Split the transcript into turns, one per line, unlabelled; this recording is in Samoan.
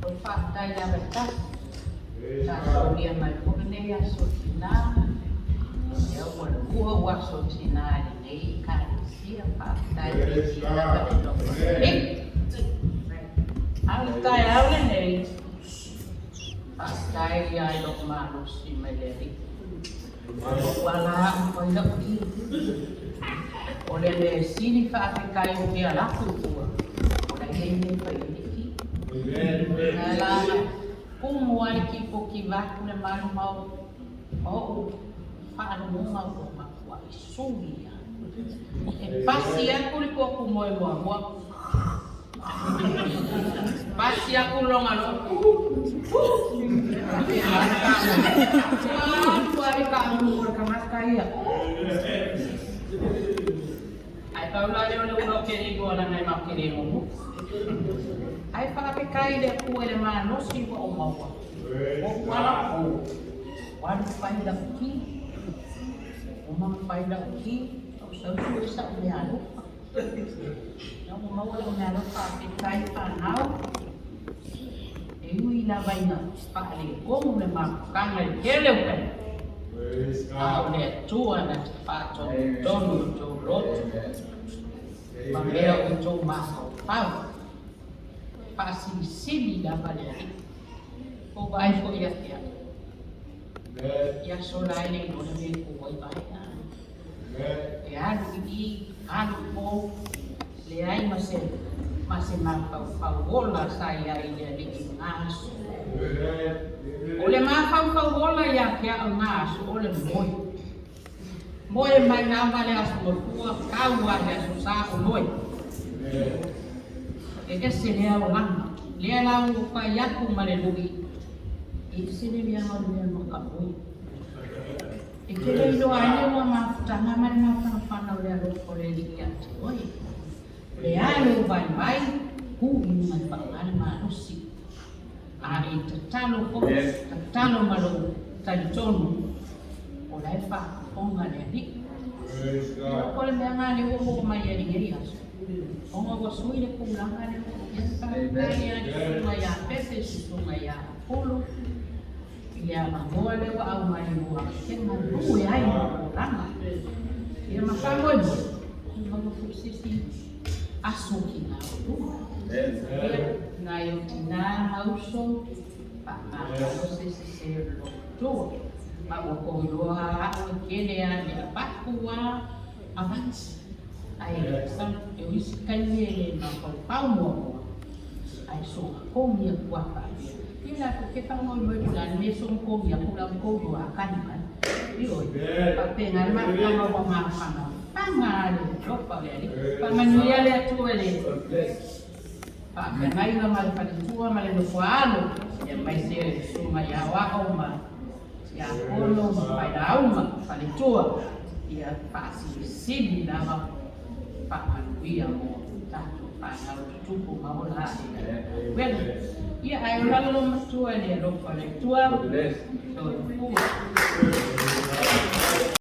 O le faafetai lava e tasi. Sa saunia mai foi lenei aso tina. Lea ua lua o aso tina i lenei Ekalesia. Faafetai i lava le logo. A o le taeao lenei, faafetai ia i lou malosi mai le Alii. Ua ala au fai lau ki. O le mea sili faafetai o ke alafu i tua. O la ia i fai i le ki. Ae la kumu ai le kipo ki vaku le malu mau o faalogoga ua matuai sui ia. E pasi aku le koku moe muamua. Pasi aku longa lo. Alu ale ka alu o le tagata ia. Ai pau la lea o le ula o ke igoa lana e maku ke le mumu. Ai faafetai i le Atua i le malosi ua ou maua. O ou ala o alu fai lau ki. Uma fai lau ki. Ou sausu e sa'u mea alofa. Na ua maua lau mea alofa faafetai fanau. E ui lava ina faaletonu le mafutaga i le tele o taimi. A o le Atua na te faatonutonu i outou loto ma mea o outou mafaufau. Faasilisili lava le Alii. O vaai foi ia te au. Ia sola ai le iloa le mea e tu ai vae. E alu i i, alu i o, leai ma se mafaufau ola sa i ai le Alii i ngā aso. O le mafaufau ola ia te au ngā aso o le moe. Moe mai lava le aso mafua, kau a le aso sa o moe. E ese lea olaga. Lea la ua fai atu ma le lui. E ese le mea o le mea maka moe. E te le iloa ai le ua mafutaga ma le mafanafana o le alofa o le Alii ia te oe. Le alu vai mai, hu i luga i whaunga le malosi. A e tatalo foi, tatalo ma lou talitonu, o la e faafofoga le Alii. O le mea ngā le ua oo mai ai lenei aso. Ona ua sui le tulaga lea ua ia faafetai ia le susuga ia Pese, susuga ia Apolo, i le avanoa lea ua aumai ua ke galue ai ma olaga. Ia ma faamoemoe, maua foi se isi aso ki ngā o luma. Ia, nai o tina ma uso, faamalo se se se o le lotoa. Ma ua kou iloa au e kele a le avatu a avati. Ai sa e o isi taimi e le mafaufau muamua. Ai so kogi aku a faapea. Ia la ke faamoemoe po o le a le mea e sogo kogi aku la kou iloa a kali mai. Ioe. Faapena le mafutaga ua mafanafaga le alofa o le Alii. Faamanuia le Atua i le faafeagaiga ma le faletua ma le nofo alo ia aemaise le susuga ia Aoao ma ia Apolo ma Failauga faletua ia faasilisili lava faamanuia mo tatou fanau tutupu ma ola ae. Uela, ia ae ola lalo matua i le alofa o le Atua. Soifua.